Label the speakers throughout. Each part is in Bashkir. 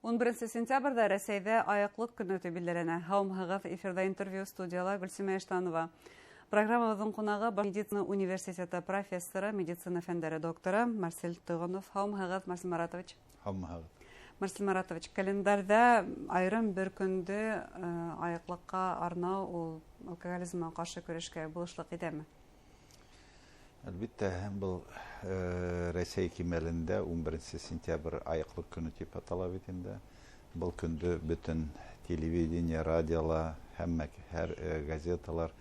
Speaker 1: 11 сентябрҙә Рәсәйҙә айыҡлыҡ көнө тип билдәләнә. Һаумыһығыҙ, эфирҙа интервью, студияла Гөлсимә Иштанова. Программабыҙҙың ҡунағы — медицина университеты профессоры, медицина фәндәре докторы Марсель Тойғонов. Һаумыһығыҙ, Марсель Маратович.
Speaker 2: Һаумыһығыҙ.
Speaker 1: Марсель Маратович, календарҙа айырым бер көндө айыҡлыҡҡа арнау ул алкоголизмға ҡаршы көрәшкә булышлыҡ итәме?
Speaker 2: Әлбиттә, был Рәсәй кимәлендә 11 сентябрь айыҡлыҡ көнө тип атала бит инде. Был көндө бөтөн телевидение, радиола, һәммә һәр газеталар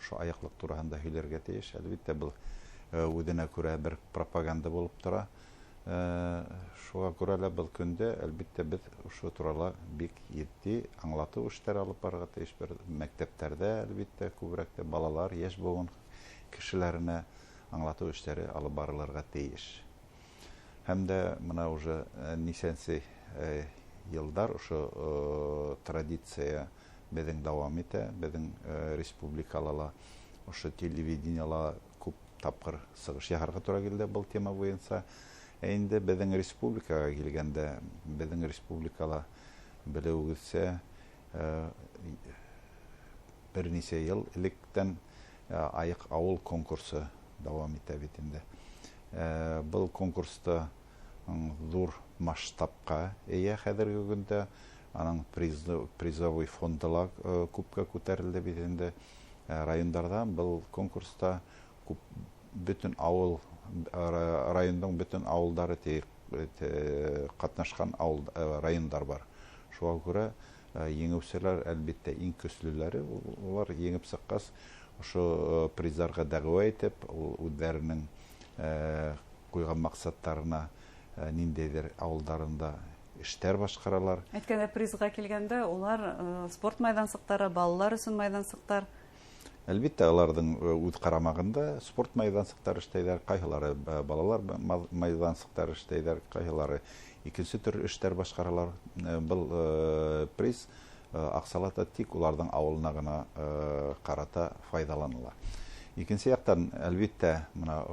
Speaker 2: ошо айыҡлыҡ тураһында һөйләргә тейеш. Әлбиттә, был үҙенә күрә бер пропаганда булып тора. Шуға күрә лә был көндә, әлбиттә, беҙ ошо турала бик етди аңлатыу эштәре алып барырға тейеш. Бер мәктәптәрҙә, әлбиттә, күберәк тә балалар, йәш быуын кешеләренә аңлатыу эштәре алып барылырға тейеш. Һәм дә мына уже нисәнсе йылдар ошо традиция беҙҙең дауам итә, беҙҙең республикала ла ошо телевидениела күп тапҡыр сығыш яһарға тура килде был тема буйынса. Ә инде беҙҙең республикаға килгәндә, беҙҙең республикала, белеүегеҙсә, бер нисә йыл электән айыҡ ауыл конкурсы дауам итә бит инде. Был конкурста ҙур масштабҡа эйә хәҙерге көндә. Аның призовой фонды ла күпкә күтәрелде бит инде. Райондарҙа был конкурста күп, бөтөн ауыл, райондың бөтөн ауылдары ҡатнашҡан ауыл, райондар бар. Шуға күрә еңеүселәр, әлбиттә, иң көслөләре, улар еңеп сыҡҡас, ошо призарға дәғүә итеп, ул үҙҙәренең ҡуйған маҡсаттарына ниндәйҙер ауылдарында эштәр башҡаралар.
Speaker 1: Әйткәндә, призға килгәндә, улар спорт майҙансыҡтары, балалар өсөн майҙансыҡтар.
Speaker 2: Әлбиттә, уларҙың үҙ ҡарамағында спорт майҙансыҡтары эшләйҙәр, ҡайһылары балалар майҙансыҡтары эшләйҙәр, ҡайһылары икенсе төр эштәр башҡаралар. Был приз аҡсалата тик уларҙың ауылына ғына ҡарата файҙаланыла. Икенсе яҡтан, әлбиттә, мына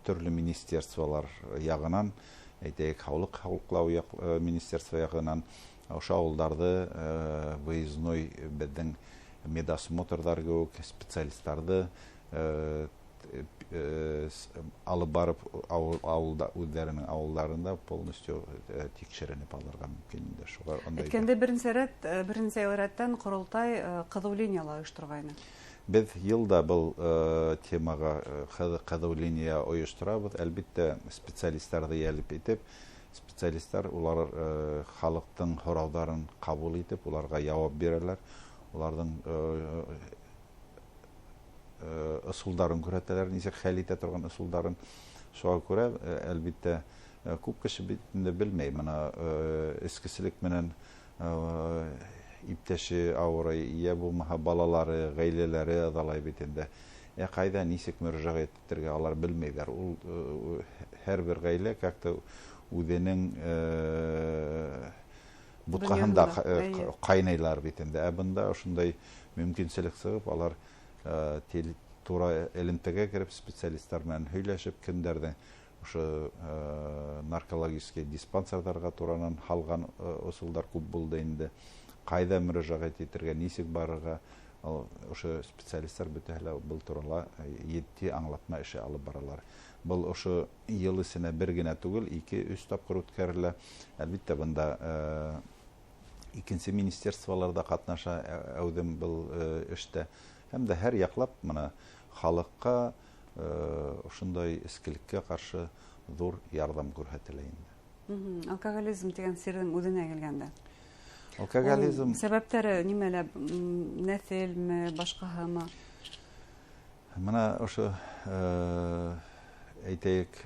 Speaker 2: төрлө министерстволар яғынан, әйтәйек, һаулыҡ һаҡлау министерство яғынан ошо ауылдарҙы выездной беҙҙең медосмотрҙар кеүек специалисттарҙы алып барып, ауылда, үҙҙәренең ауылдарында полностью тикшеренеп алырға мөмкин инде. Шуға ундай
Speaker 1: Әйткәндә, беренсе йыл рәттән ҡоролтай ҡыҙыу линияла ойошторғайны.
Speaker 2: Беҙ йыл да был темаға ҡыҙыу линия ойошторабыҙ. Әлбиттә, специалисттарҙы йәлеп итеп, специалисттар улар халыҡтың һорауҙарын ҡабул итеп, уларға яуап бирәләр. Уларҙың ысулдарын күрһәтәләр, нисек хәл итә торған ысулдарын. Шуға күрә, әлбиттә, күп кеше бит инде белмәй, мына эскеселек менән иптәше ауырый, йә булмаһа балалары, ғаиләләре ыҙалай бит инде. Ҡайҙа нисек мөрәжәғәт итергә алар белмәйҙәр. Ул һәр бер ғаилә как-то үҙенең бутҡаһында
Speaker 1: Донъяһында,
Speaker 2: ҡайнайлар бит инде. Ә бында ошондай мөмкинселек сығып, алар тура элемтәгә кереп, специалисттар менән һөйләшеп, кемдәрҙең ошо наркологический диспансерҙарға туранан һалған ысулдар күп булды инде. Ҡайҙа мөрәжәғәт итергә, нисек барырға, ошо специалисттар бөтәһе лә был турала етди аңлатма эше алып баралар. Был ошо йыл эсенә бер генә түгел, ике, өс тапҡыр үткәрелә. Әлбиттә, бында икенсе министерстволар ҙа ҡатнаша әүҙем был эштә. Һәм дә һәр яҡлап мына халыҡҡа ошондай эскелеккә ҡаршы ҙур ярҙам күрһәтелә инде.
Speaker 1: Алкоголизм тигән сирҙең үҙенә килгәндә.
Speaker 2: Алкоголизм
Speaker 1: Ул сәбәптәре нимәлә? Нәҫелме, башҡаһымы?
Speaker 2: Мына ошо, әйтәйек,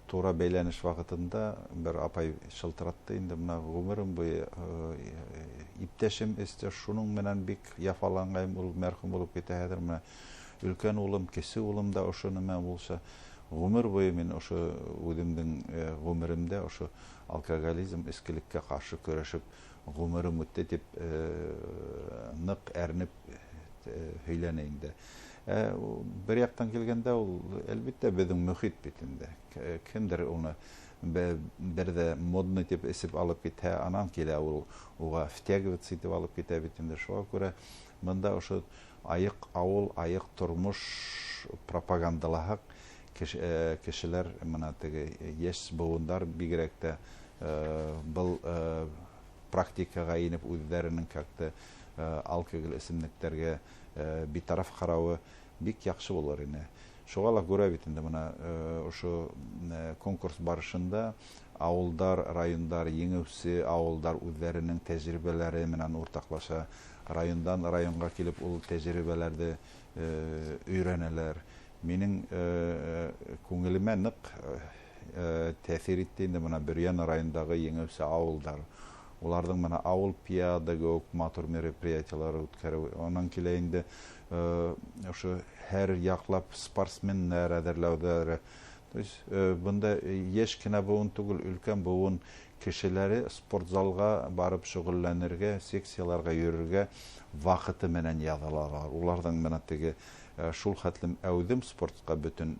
Speaker 2: тура бәйләнеш ваҡытында бер апай шылтыратты инде, мына ғүмерем буйы иптәшем эсте, шуның менән бик яфаланғайым, ул мәрхүм булып китә хәҙер, мына өлкән улым, кесе улым да ошо нәмә булса, ғүмер буйы мин ошо үҙемдең ғүмеремдә ошо алкоголизм, эскелеккә ҡаршы көрәшеп ғүмерем үтте тип ныҡ әрнеп һөйләнә инде. Бер яҡтан килгәндә, ул әлбиттә беҙҙең мөхит бит инде. Кемдер уны Бер ҙә модный тип эсеп алып китһә, анан килә ул уға втягиваться итеп алып китә бит инде. Шуға күрә бында ошо айыҡ ауыл, айыҡ тормош пропагандалаһаҡ, кешеләр мына теге йәш быуындар бигерәк тә был практикаға инеп үҙҙәренең как-то алкоголь эсемлектәргә битараф ҡарауы бик яҡшы булыр ине. Шуға ла күрә бит инде мына ошо конкурс барышында ауылдар, райондар, еңеүсе ауылдар үҙҙәренең тәжрибәләре менән уртаҡлаша, райондан районға килеп ул тәжрибәләрҙе өйрәнәләр. Минең күңелемә ныҡ тәьҫир итте инде мына Бөрйән райондағы еңеүсе ауылдар. Уларҙың мына ауыл пиады кеүек матур мероприятиялар үткәреү. Унан килә инде ошо һәр яҡлап спортсменнәр әҙерләүҙәре. То есть бында йәш кенә быуын түгел, өлкән быуын кешеләре спортзалға барып шөғөлләнергә, секцияларға йөрөргә ваҡыты менән яҙылалар. Уларҙың мына теге шул хәтлем әүҙем спортҡа бөтөн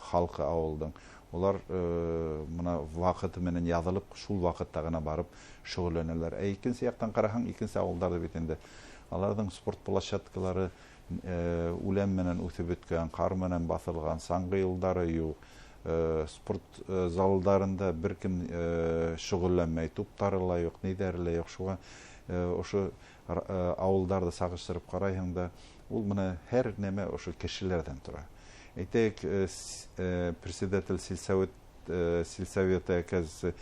Speaker 2: халҡы ауылдың. Улар мына ваҡыты менән яҙылып, шул ваҡытта ғына барып шөғөлләнәләр. Ә икенсе яҡтан ҡараһаң, икенсе ауылдарҙа бит инде аларҙың спорт площадкалары үлән менән үҫеп бөткән, ҡар менән баҫылған, саңғы юлдары юҡ. Спорт залдарында бер кем шөғөлләнмәй, туптары ла юҡ, ниҙәре лә юҡ. Шуға ошо ауылдарҙы сағыштырып ҡарайһың да, ул мына һәр нәмә ошо кешеләрҙән тора. Әйтәйек, председатель сельсовета, оказывается,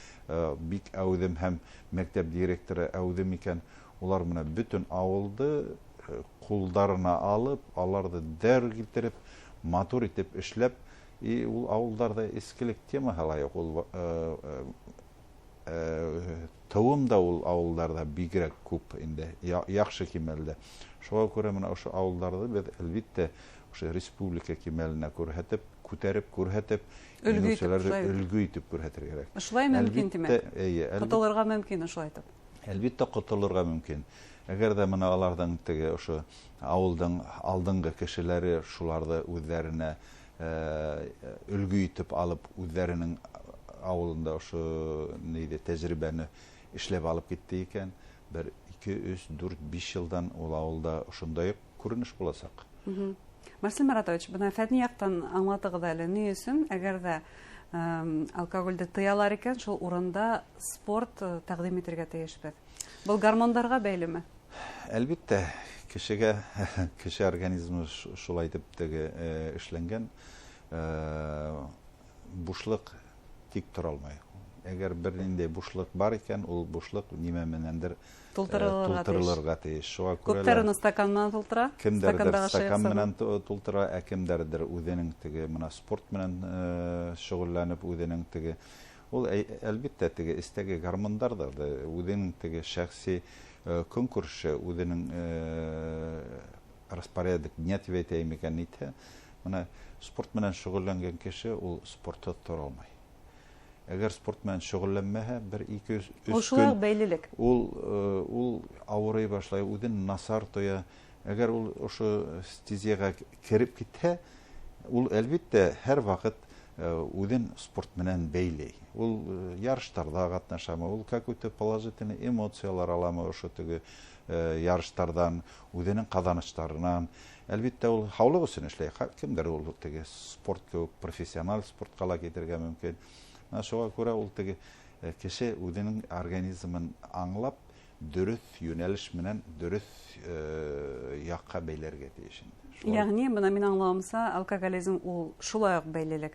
Speaker 2: бик әүҙем һәм мәктәп директоры әүҙем икән. Улар мына бөтөн ауылды ҡулдарына алып, аларҙы дәр килтереп, матур итеп эшләп, и ул ауылдарҙа эскелек темаһы ла юҡ. Ул тыуым да ул ауылдарҙа бигерәк күп инде, яҡшы кимәлдә. Шуға күрә мына ошо ауылдарҙы беҙ әлбиттә ошо республика кимәленә күрһәтеп, күтәреп күрһәтеп, өлгө итеп күрһәтергә кәрәк.
Speaker 1: Шулай мөмкин тимәк?
Speaker 2: Эйе,
Speaker 1: ҡотолорға мөмкин ошолай итеп.
Speaker 2: Әлбиттә ҡотолорға мөмкин. Әгәр ҙә мына аларҙың теге ошо ауылдың алдынғы кешеләре шуларҙы үҙҙәренә өлгө итеп алып, үҙҙәренең ауылында ошо нейҙе тәжрибәне эшләп алып китте икән, бер, ике, өс, дүрт, биш йылдан ул ауылда ошондай уҡ күренеш буласаҡ.
Speaker 1: Марсель Маратович, бына фәнни яҡтан аңлатығыҙ әле, ни өсөн әгәр ҙә алкоголде тыялар икән, шул урында спорт тәҡдим итергә тейешбеҙ? Был гормондарға бәйлеме?
Speaker 2: Әлбиттә, кешегә, кеше организмы шулай итеп теге эшләнгән, бушлыҡ тик тора алмай. Әгәр бер ниндәй бушлыҡ бар икән, ул бушлыҡ нимә менәндер тултырылырға тейеш. Шуға күрә
Speaker 1: күптәр уны стакан менән тултыра,
Speaker 2: кемдәрҙер стакан менән тултыра, ә кемдәрҙер үҙенең теге мына спорт менән шөғөлләнеп, үҙенең теге ул әлбиттә теге эстәге гормондар да үҙенең теге шәхси көнкүреше, үҙенең распорядок дня тип әйтәйем икән, нитә. Мына спорт менән шөғөлләнгән кеше ул спортһыҙ тора алмай. Әгәр спорт менән шөғөлләнмәһә, бер, ике, өс
Speaker 1: көн шулай уҡ бәйлелек.
Speaker 2: Ул ауырый башлай, үҙен насар тоя. Әгәр ул ошо стезияға кереп китһә, ул әлбиттә һәр ваҡыт үҙен спорт менән бәйләй. Ул ярыштарҙа ҡатнашамы, ул какой-то положительный эмоциялар аламы ошо теге ярыштарҙан, үҙенең ҡаҙаныштарынан. Әлбиттә ул һаулыҡ өсөн эшләй. Кемдер ул теге спорт кеүек профессиональ спортҡа ла китергә мөмкин. Шуға күрә ул теге кеше үҙенең организмын аңлап, дөрөҫ йүнәлеш менән дөрөҫ яҡҡа бәйләргә тейеш инде.
Speaker 1: Йәғни, бына мин аңлауымса, алкоголизм ул шулай уҡ бәйлелек.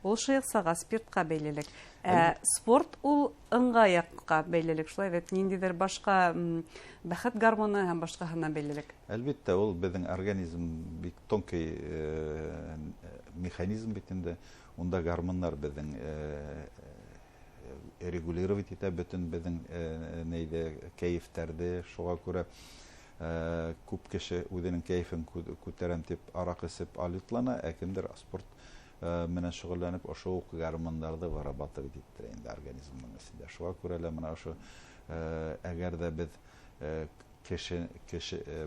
Speaker 1: Ул шыйыҡсаға, спиртҡа бәйлелек. Ә спорт ул ыңғай яҡҡа бәйлелек. Шулай бит, ниндәйҙер башҡа бәхет гормоны һәм башҡаһына бәйлелек.
Speaker 2: Әлбиттә, ул беҙҙең организм бик тонкий механизм бит инде. Унда гормондар беҙҙең регулировать итә бөтөн беҙҙең нейҙе, кәйефтәрҙе. Шуға күрә күп кеше үҙенең кәйефен күтәрәм тип араҡы эсеп алютлана, ә кемдер спорт менән шөғөлләнеп ошо уҡ гормондарҙы вырабатывать иттерә инде организмдың эсендә. Шуға күрә лә мына ошо әгәр ҙә беҙ кеше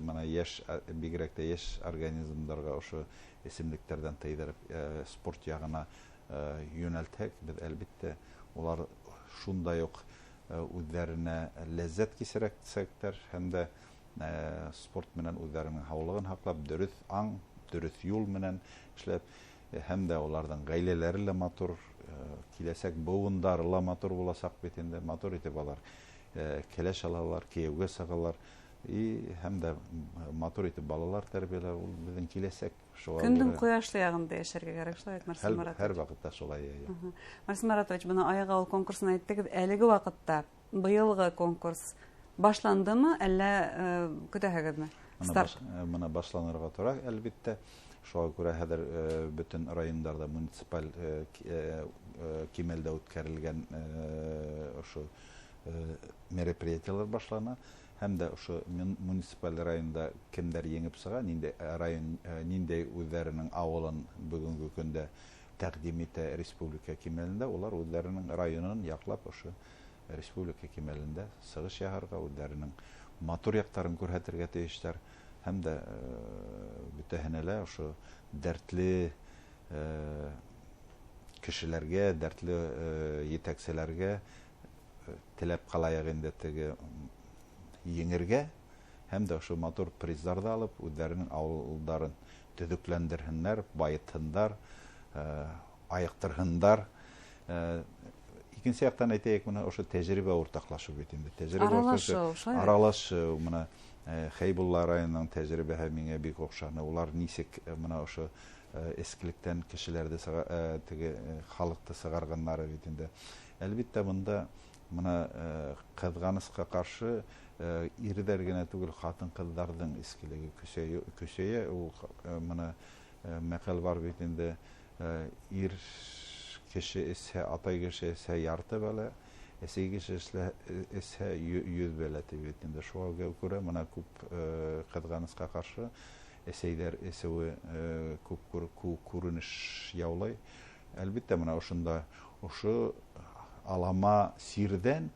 Speaker 2: мына йәш, бигерәк тә йәш организмдарға ошо эсемлектәрҙән тыйҙырып спорт яғына йүнәлтһәк, беҙ әлбиттә Улар шундай уҡ үҙҙәренә ләззәт кисерәсәктәр һәм дә спорт менән үҙҙәренең һаулығын һаҡлап, дөрөҫ аң, дөрөҫ юл менән эшләп, һәм дә уларҙың ғаиләләре лә матур, киләсәк быуындары ла матур буласаҡ бит инде, матур итеп алар кәләш алалар, кейәүгә сығалар, и һәм дә матур итеп балалар тәрбиәләр, ул беҙҙең киләсәк.
Speaker 1: Көндөң ҡояшлы яғында йәшәргә кәрәк, шулай бит, Марсель Маратович?
Speaker 2: Һәр ваҡытта шулай, эйе.
Speaker 1: Марсель Маратович, бына Аяғы ауыл конкурсын әйттегеҙ, әлеге ваҡытта быйылғы конкурс башландымы, әллә көтәһегеҙме? Старт.
Speaker 2: Бына башланырға тора, әлбиттә. Шуға күрә хәҙер бөтөн райондарҙа муниципаль кимәлдә үткәрелгән ошо мероприятиелар башлана. Һәм дә ошо муниципаль районда кемдәр еңеп сыға, ниндәй район, ниндәй үҙҙәренең ауылын бөгөнгө көндә тәҡдим итә республика кимәлендә, улар үҙҙәренең районын яҡлап ошо республика кимәлендә сығыш яһарға, үҙҙәренең матур яҡтарын күрһәтергә тейештәр. Һәм дә бөтәһенә лә ошо дәртле кешеләргә, дәртле етәкселәргә теләп ҡалайыҡ инде теге еңергә, һәм дә ошо матур приздарҙы алып, үҙҙәренең ауылдарын төҙөкләндерһендәр, байытһындар, айыҡтырһындар. Икенсе яҡтан әйтәйек, бына ошо тәжрибә уртаҡлашыу бит инде. Тәжрибә
Speaker 1: Аралашыу, шулай бит?
Speaker 2: Аралашыу, бына Хәйбулла районының тәжрибәһе миңә бик оҡшаны. Улар нисек бына ошо эскелектән кешеләрҙе теге халыҡты сығарғандары бит инде. Әлбиттә, бында бына ҡыҙғанысҡа ҡаршы ирҙәр генә түгел, ҡатын-ҡыҙҙарҙың эскелеге көсәйә. Ул бына мәҡәл бар бит инде, ир кеше эсһә, атай кеше эсһә ярты бәлә, әсәй кеше эсһә йөҙ бәлә тип бит инде. Шуға күрә бына күп ҡыҙғанысҡа ҡаршы әсәйҙәр эсеүе күп күренеш яулай. Әлбиттә, бына ошонда ошо алама сирҙән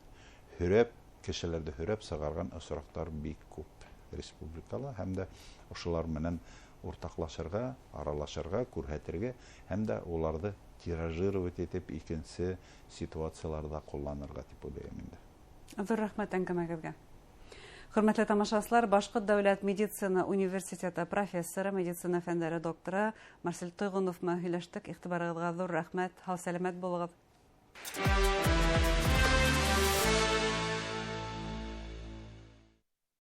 Speaker 2: һөрәп, кешеләрҙе һөрәп сығарған осраҡтар бик күп республикала, һәм дә ошолар менән уртаҡлашырға, аралашырға, күрһәтергә һәм дә уларҙы тиражировать итеп икенсе ситуацияларҙа ҡулланырға тип уйлайым инде.
Speaker 1: Ҙур рәхмәт әңгәмәгеҙгә. Хөрмәтле тамашасылар, Башҡорт дәүләт медицина университеты профессоры, медицина фәндәре докторы Марсель Тойғонов менән һөйләштек. Иғтибарығыҙға ҙур рәхмәт. Һау-сәләмәт булығыҙ.